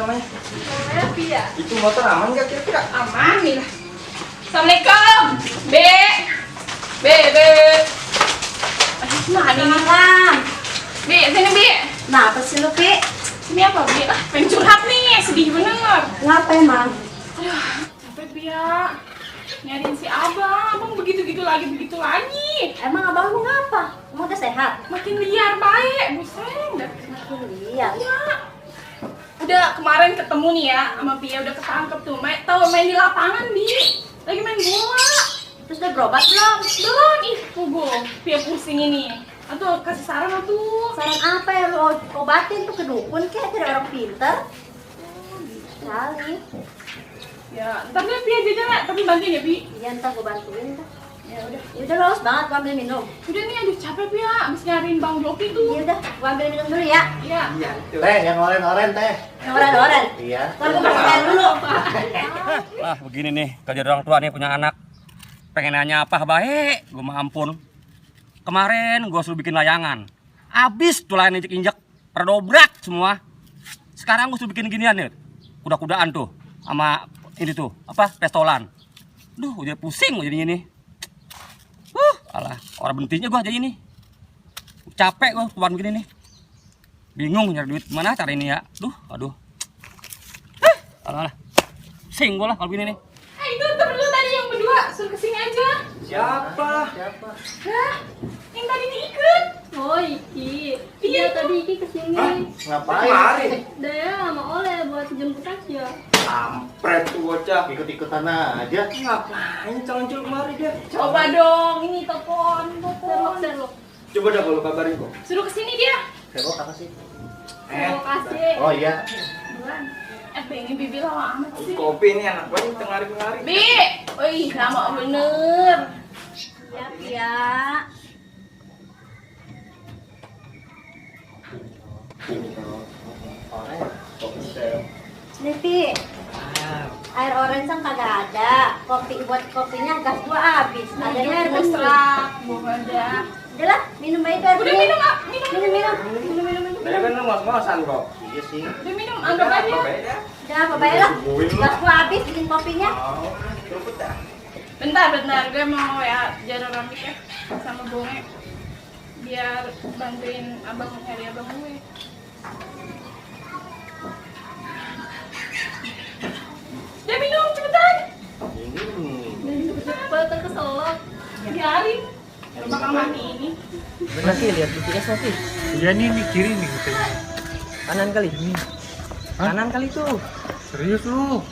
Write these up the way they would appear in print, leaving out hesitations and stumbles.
namanya? Ya. Itu motor aman nggak kira-kira? Aman nih lah. Assalamualaikum. B. Mana ini? B, sini B. Nah, apa sih lu, Pi? Sini apa B? Pengen curhat nih, sedih bener. Ngapa emang? Aduh, capek Bia. Nyariin si abang begitu lagi. Emang abang lu ngapa? Emang udah sehat? Makin liar baik, buseng dah. Makin liar. Ya. Udah kemarin ketemu nih ya sama Pia, udah ketangkep tuh. Main di lapangan, Bi. Lagi main bola. Terus udah berobat belum? Belum, ih pugo. Pia pusing ini. Atau kasih saran atuh. Saran apa ya lu obatin tuh ke dukun kayak dari orang pinter? Kali. Ya, ntar deh Pia jajan ya, tapi bantuin ya, Bi. Iya, ntar gua bantuin ntar. Ya udah. Ya udah, lu haus banget, gua ambil minum. Udah nih, aduh capek Pia. Abis nyariin Bang Joki tuh. Iya udah, gua ambil minum dulu ya. Iya. Iya, itu. Teh, yang oren-oren teh. Oren-oren. Iya. Ntar gua masakin dulu. Lah begini nih, kalau jadi orang tua nih punya anak, pengen nanya apa baik, gue mah ampun. Kemarin gue suruh bikin layangan, abis tuh layangan injek-injek, perdobrak semua. Sekarang gue suruh bikin ginian nih, kuda-kudaan tuh, sama ini tuh, apa, pestolan. Duh, udah pusing gue jadinya nih. Alah, orang bentinya gue jadi ini. Capek gue kemarin begini nih. Bingung nyari duit mana cari ini ya. Aduh. Alah. Pusing gue lah kalau begini nih. Itu temen lu tadi yang berdua, suruh kesini aja. Siapa? Hah? Yang tadi diikut. Oh Iki, Iya, tadi Iki kesini. Ngapain? Kemarin. Daya sama Oleh buat jemput aja. Kampret tuh bocah. Ikut-ikutan aja. Ngapain calon-calon kemari dia? Coba dong, ini telepon. Serok. Coba dah kalau kabarin kok. Suruh kesini dia. Serok apa sih? Terima kasih. Oh iya. Bulan. Pengen bibi lama amat sih. Kopi ini anak banget tengari-tengari. Bi, wih lama bener. Siap ya. Oren, kopi teh. Nih, Pi. Air orange kan kagak ada. Buat kopinya gas gua habis. Adanya air bening. Bukan ada. Udah lah, minum aja air Udah bening. minum, ah. Minum. Dari kan lu ngos-ngosan kok. Iya sih. Udah minum, anggap aja. Beda. Udah, apa baik lah. Gas gua habis bikin kopinya. Oh, cepet dah. Bentar, gue mau ya jalan rambut ya sama Bonge biar bantuin abang nyari abang gue. Dia minum cepetan. Cepet keselak. Biarin. Bakal mati ini. Nanti lihat GPS nanti. Iya nih kiri nih katanya. Kanan kali. Kanan kali tuh. Serius lu?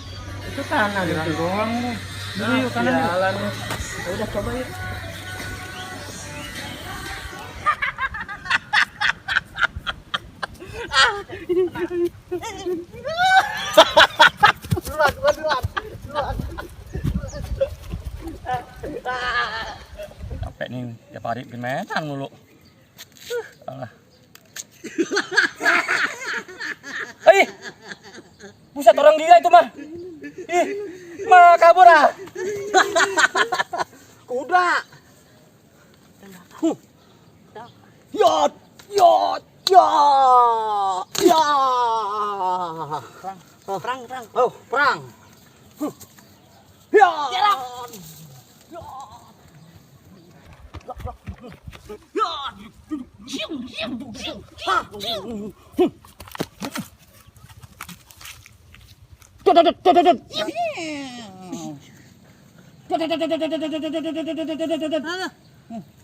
Itu kanan. Itu doang lu. Nah, yuk kanan yuk. Jalan. Ya udah coba yuk. Capek nih, tiap hari bikin mainan mulu. Alah. Buset orang gila itu mah. Ih, mah kabur ah. Kuda. Yot. Ya. Perang. Oh, perang. Ya.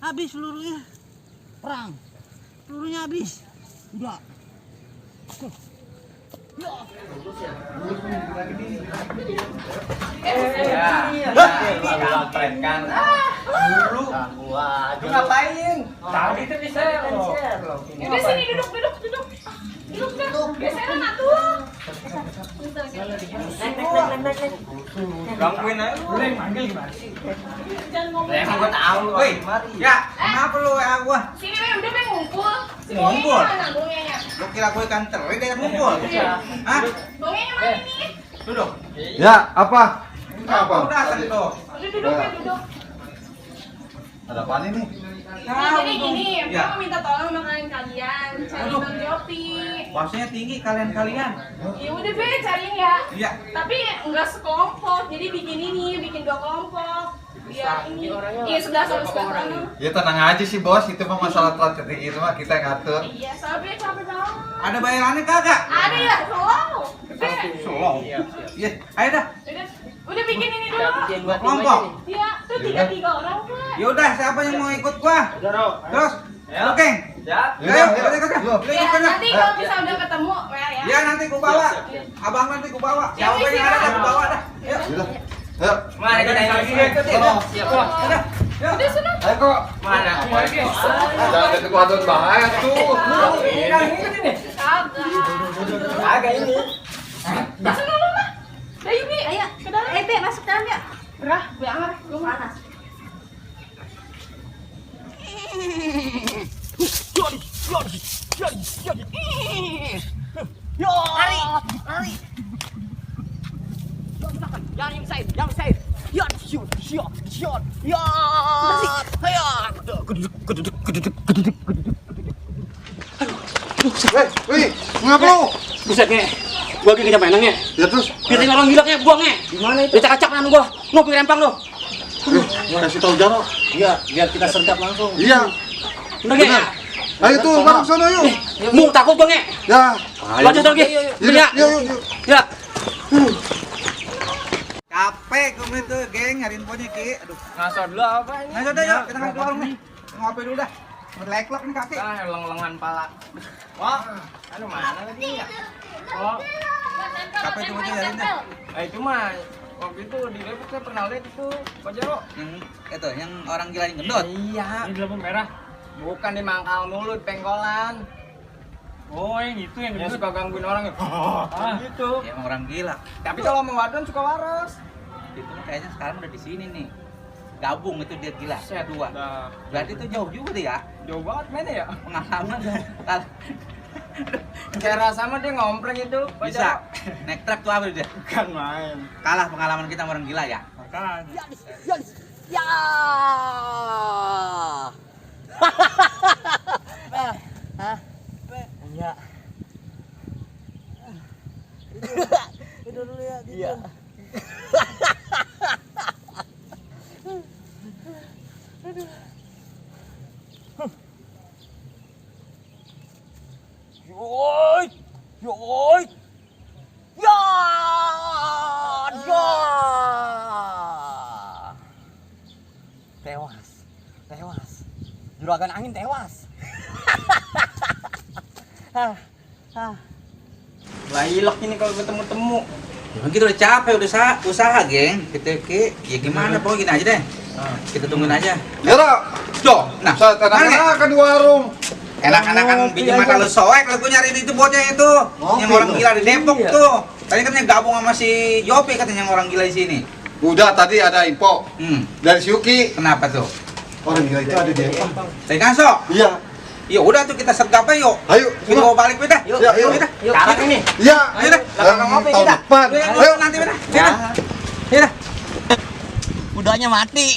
Habis pelurunya. Perang. Pelurunya habis. Udah. Kampret kan. Dulu. Lu ngapain? Tadi tuh bisa loh. Udah sini duduk. Duduk dah. Geseran atuh. Gangguin aja lu. Boleh manggil gimana sih? Jangan ngomong. Emang gua tahu lu. Woi, ya, kenapa lu WA gua? Sini Be, udah Be ngumpul. Si Ngumpul? Bongenya mana Bongenya? Lu kira gua ikan teri kayak ngumpul? Hah? Bongenya mana nih? Duduk. Ya, apa? Apa? Udah asal tuh. Udah duduk. Ada apa nih? Jadi gini, aku mau minta tolong sama kalian cari Bang Jopi. Maksudnya tinggi kalian-kalian. Ya udah be, cariin ya. Iya. Tapi enggak sekelompok, jadi bikin ini, bikin 2 kelompok. Biar ini, iya sebelah sana. Ya tenang aja sih bos, itu mah masalah strategi itu mah kita yang ngatur. Iya, sampai capek banget. Ada bayarannya kagak? Ada ya, selalu. Be, Solo. Iya, ayo dah. udah bikin ini dulu. Kelompok. Iya, tuh 3 orang Pak. Ya udah, siapa yang mau ikut gua? Terus, oke. Ya. Ayo, ikut. Ya, nanti kalau bisa udah ketemu, ya. Ya nanti gua bawa. Abang nanti gua bawa. Siapa yang ada gua bawa dah. Yuk. Ayo. Mari kita ikutin. Siap, Bos. Udah sana. Ayo kok. Mana? Jangan ada kekuatan bahaya tuh. Agak ini. Udah sana lu lah. Udah Yubi. Ayo, Ke dalam. Be, masuk dalam ya. Berah, banget. Gua mau. Panas. Wih, ngapa lu? Buset nih. Gua lagi ngejar mainannya. Ya terus, Biar orang gila kayak buang nih. Gimana itu? Dicak-cak kan gua. Ngopi rempang lu. kasih tahu Jaro. Iya, biar kita sergap langsung. Iya. Udah nge. Ayo tuh, bareng sono yuk. Mu takut gua nge. Ya. Lanjut lagi. Ya. Yuk. Ya. Capek gua itu, geng, nyariin ponya Ki. Aduh. Ngaso dulu apa ini? Nah, udah yuk, kita ke warung nih. Ngopi dulu dah. Berleklok nih kaki. Leng-lengan pala. Wah, anu mana lagi ya? Oh, Capek tuh bocah nyariin dah. itu mah waktu itu di Depok saya pernah lihat itu Pak Jaro. Yang itu, yang orang gila yang gendut. Iya. Ini lampu merah. Bukan di mangkal mulut, pengkolan. Oh, yang itu yang Yang gendut. suka gangguin orang ya. Gitu. Ya emang orang gila. Tapi kalau mau wadon suka waras. Itu mah kayaknya sekarang udah di sini nih. Gabung itu dia gila. Set Dua. Nah, Berarti itu jauh juga deh ya. jauh banget mainnya ya. Pengalaman Saya rasa mah dia ngompreng itu. Pak bisa. Jaro. Naik truk tuh apa dia? Bukan main. Kalah pengalaman kita sama orang gila ya. Makanya. Iya. Itu dulu ya. Iya. Yoi. Yoi. Ya. Ya. Tewas. Tewas. Juragan angin tewas. Lah ilok ini kalau ketemu-temu. Emang kita udah capek, usaha geng. Kita ya gimana pokoknya gini aja deh. Kita tungguin aja. Jaro. Jo, nah, Saya tenang ke warung. enak-enakan bikin mata lu soek, lu nyari itu bocah itu. Yang orang gila di Depok tuh. Tadi katanya gabung sama si Yopi katanya yang orang gila di sini. Udah tadi ada info dari si Yuki. Kenapa tuh? Orang gila itu ada di apa? Dari Kanso? Iya. Ya udah tuh kita sergap aja yuk. Ayo, Kita bawa balik beda. Yuk, yuk. Beda. Sekarang ini. Iya. Ayo dah. Belakang ngopi tahun kita. depan. Ayo nanti beda. Beda. Beda. Kudanya mati.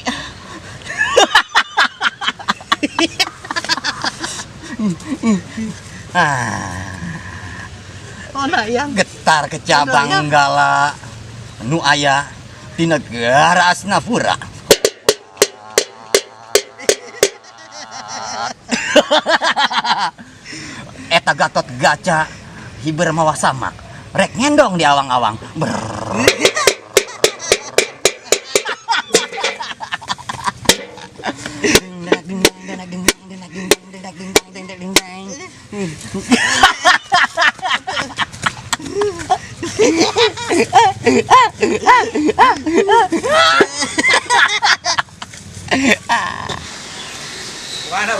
yang getar ke cabang gala nu aya di negara Asnapura. Eta Gatot Kaca hiber mawa samak rek ngendong di awang-awang.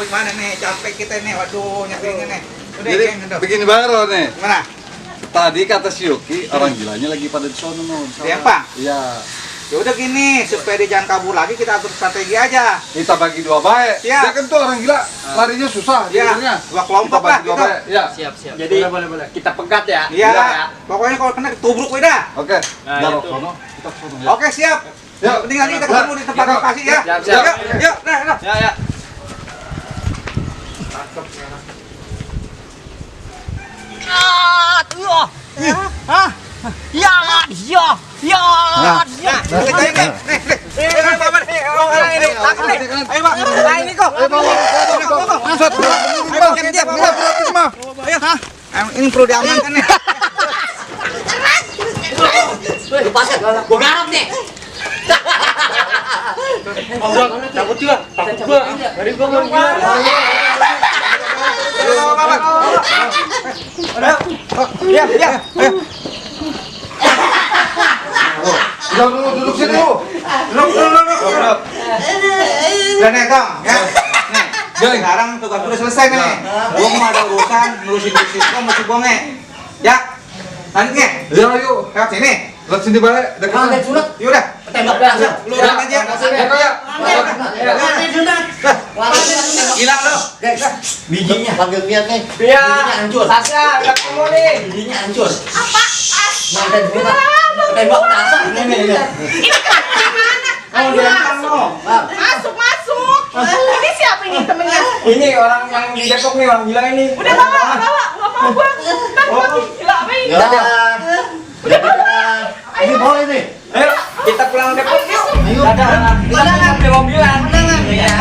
Gimana nih? Capek kita nih. Waduh, nyepirinnya nih. Udah, Jadi geng, udah. begini baru nih. Gimana? Tadi kata si Yuki orang gilanya lagi pada di sono non. Siapa? Iya. Ya udah gini, supaya dia jangan kabur lagi kita atur strategi aja. Kita bagi dua baik. Siap. Dia kan tuh orang gila, larinya susah Iya. tidurnya. Dua kelompok Kita bagi lah, dua gitu. baik. Iya. Siap. Jadi boleh. Kita pegat ya. Iya. Pokoknya kalau kena tubruk beda. Oke. Nah, Jaro itu. sono, kita ke sono ya. Oke, siap. Ya, Penting nanti kita ketemu di tempat lokasi ya. Siap. Yuk, nah. Ya. Ini perlu diamankan nih. Gua garap nih. Takut juga. Takut gua. Dari gua mau gila. Ya. Ayo. duduk sini lu. Duduk. Dan nih, Kang, ya. Nih, sekarang tugas udah selesai nih. Gua mau ada urusan ngurusin bisnis gua mesti bonge. Ya. Lanjut nih. Ya, yuk. Lewat sini. Lihat sini balik. Dekat. Yaudah. Tembak biasa. Lu udah aja. Gila lu. Bijinya panggil Pian nih. Iya. Bijinya hancur. Sasha, udah ketemu nih. Bijinya hancur. Mantan kita. Tembak biasa. Ini. Oh, diantar lo. Masuk. Ini siapa ini temennya? Ini orang yang di Depok nih, orang gila ini. Udah bawa, nggak mau gua. Kan gua gila apa ini? Ini boleh nih. Ayo, kita pulang Depok yuk. Ayo. Kita di mobilan. Iya.